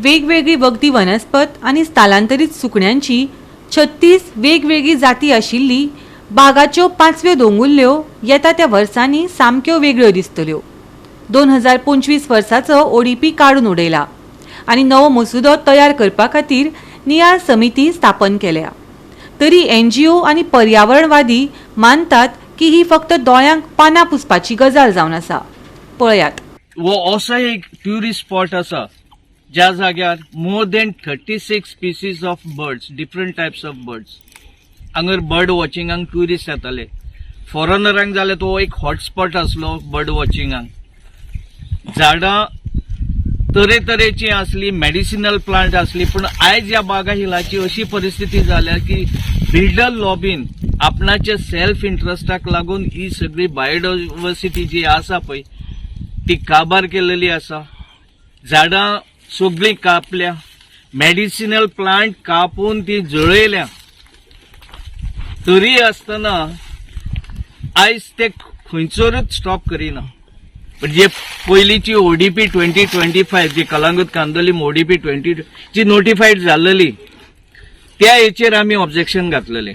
वेगवेगळी वखदी वनस्पत आनी स्थलांतरीत सुकण्यांची 36 वेगवेगळी जाती आशिल्ली बागाच्यो पांचव्यो दोंगुल्ल्यो येता त्या वर्सांनी सामक्यो वेगळ्यो दिसतल्यो. 2025 वर्साचो ओडीपी काडून उडयला आनी नवो मसुदो तयार करपा खातीर नियाळ समिती स्थापन केल्या. तरी एनजीओ आनी पर्यावरणवादी मानतात की ही फक्त दोळ्यांक पानां पुसपाची गजाल जावन आसा. पळयात. हो असो एक ट्युरिस्ट स्पॉट आसा ज्या जाग्यार more than 36 species of birds, different types of birds. हांगर बर्ड वॉचिंगाक ट्युरिस्ट येताले. फॉरेनरांक जाल्यार तो एक हॉटस्पॉट आसलो बर्ड वॉचिंगाक. झाडां तरेतरेची आसली, मेडिसिनल प्लांट आसली, पूण आयज ह्या बागा हिलाची अशी परिस्थिती जाल्या की बिल्डर लॉबीन आपणाचे सेल्फ इंट्रस्टाक लागून ही सगळी बायोडायवर्सिटी जी आसा पळय ती काबार केलेली आसा. झाडां सगळीं कापल्या, मेडिसिनल प्लांट कापून ती जळयल्या. तरी आसतना आयज ते खंयसरूच स्टॉप करिना. म्हणजे पयलींची ओडीपी 2025 जी कलांगूट कांदोलीम ओडीपी 20 जी नोटिफाईड जाल्लेली, त्या हेचेर आमी ऑब्जेक्शन घातलेले.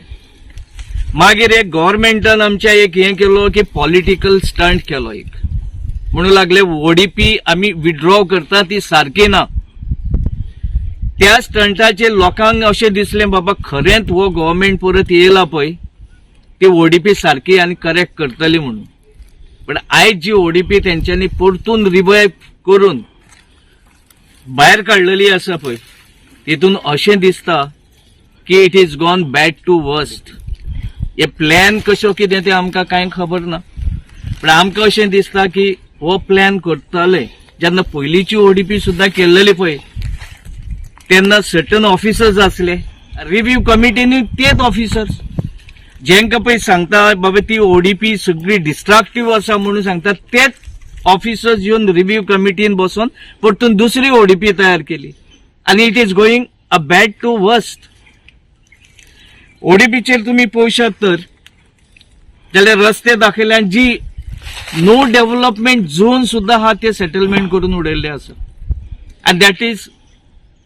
मागीर एक गव्हर्मेंटान आमच्या एक हें केलो की पॉलिटिकल स्टंट केलो. एक म्हणू लागले, ओडीपी आमी विड्रॉ करता, ती सारकी ना. त्या स्टंटाचेर लोकांक अशें दिसलें, बाबा खरेंच हो गव्हर्मेंट परत येयला पळय, ती ओडीपी सारकी आनी करेक्ट करतली म्हणून. पण आयज जी ओडीपी तेंच्यांनी परतून रिवायव करून भायर काडलेली आसा पळय, तितून अशें दिसता की it is gone bad to worst. हे प्लॅन कशो कितें तें आमकां कांय खबर ना, पण आमकां अशें दिसता की हो प्लॅन करताले जेन्ना पयलींची ओडीपी सुद्दां केल्लेली पळय, तेन्ना सर्टन ऑफिसर्स आसले रिव्ह्यू कमिटीनी. तेच ऑफिसर्स जेंका पळय सांगता बाबा ती ओडीपी सगळी डिस्ट्रक्टीव आसा म्हणून सांगता, तेच ऑफिसर्स येवन रिव्ह्यू कमिटीन बसून परतून दुसरी ओडीपी तयार केली आनी it is going a bad to worst. ओडीपीचेर तुमी पळोवशात तर जाल्यार रस्ते दाखयल्यान जी नो डेव्हलपमेंट झोन सुद्दां आहा, ते सेटलमेंट करून उडयल्ले आसा आनी that is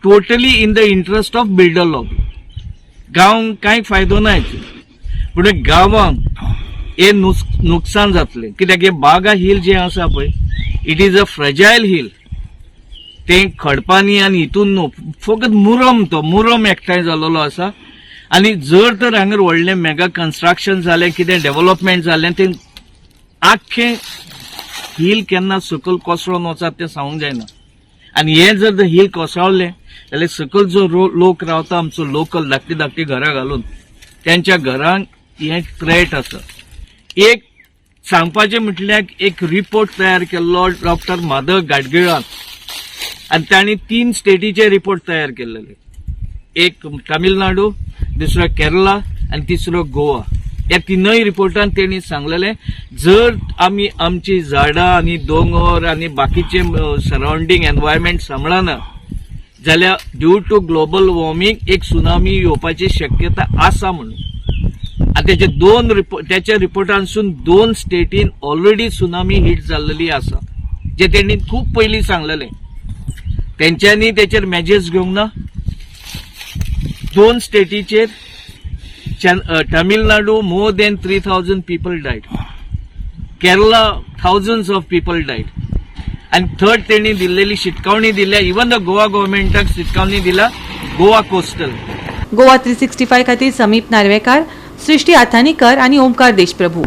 totally in the interest of builder lobby. गांवांक कांय फायदो ना हेचो, पूण गांवांक हे नुकसान जातलें, कित्याक हे बागा हिल जे आसा पळय, it is a fragile hill. ते खडपांनी आनी हितून न्हू, फकत मुरम, तो मुरम एकठांय जाल्लो आसा. आनी जर तर हांगर व्हडलें मेगा कन्स्ट्रक्शन जालें, कितें डेव्हलपमेंट जालें, तें आख्खें हिल केन्ना सकयल कोसळोन वचत तें सांगूंक जायना. आनी हें जर हिल कोसळ्ळें जाल्यार सकयल जो लोक रावता, आमचो लोकल धाकटी धाकटी घरां घालून, त्यांच्या घरांक हें थ्रेट आसा. एक सांगपाचें म्हटल्यार एक रिपोर्ट तयार केल्लो डॉक्टर माधव गाडगिळान आनी तांणी तीन स्टेटीचे रिपोर्ट तयार केल्लेले, एक तामिळनाडू, दुसरो केरला आनी तिसरो गोवा. ह्या तिनूय रिपोर्टान तेणी सांगलेलें, जर आमी आमची झाडां आनी दोंगर आनी बाकीचे सरावंडींग एनवायरमेंट सांबाळना जाल्यार ड्यू टू ग्लोबल वॉर्मिंग एक सुनामी येवपाची शक्यता आसा म्हणून. आनी तेचे दोन रिपोर्ट, त्याच्या रिपोर्टांसून दोन स्टेटीन ऑलरेडी सुनामी हिट जाल्लेली आसा, जे तेणी खूब पयलीं सांगलेलें. तेंच्यांनी तेचेर मेजर्स घेवंक ना. दोन स्टेटीचेर, Tamil Nadu more than 3000 people died, Kerala thousands of people died. आनी थर्ड तेणी दिल्लेली शिटकावणी दिल्या, इवन the Goa गव्हर्मेंटाक शिटकावणी दिल्या, गोवा कोस्टल. गोवा 365 खातीर समीप नार्वेकार, सृष्टी आथानीकर आनी ओमकार देशप्रभू.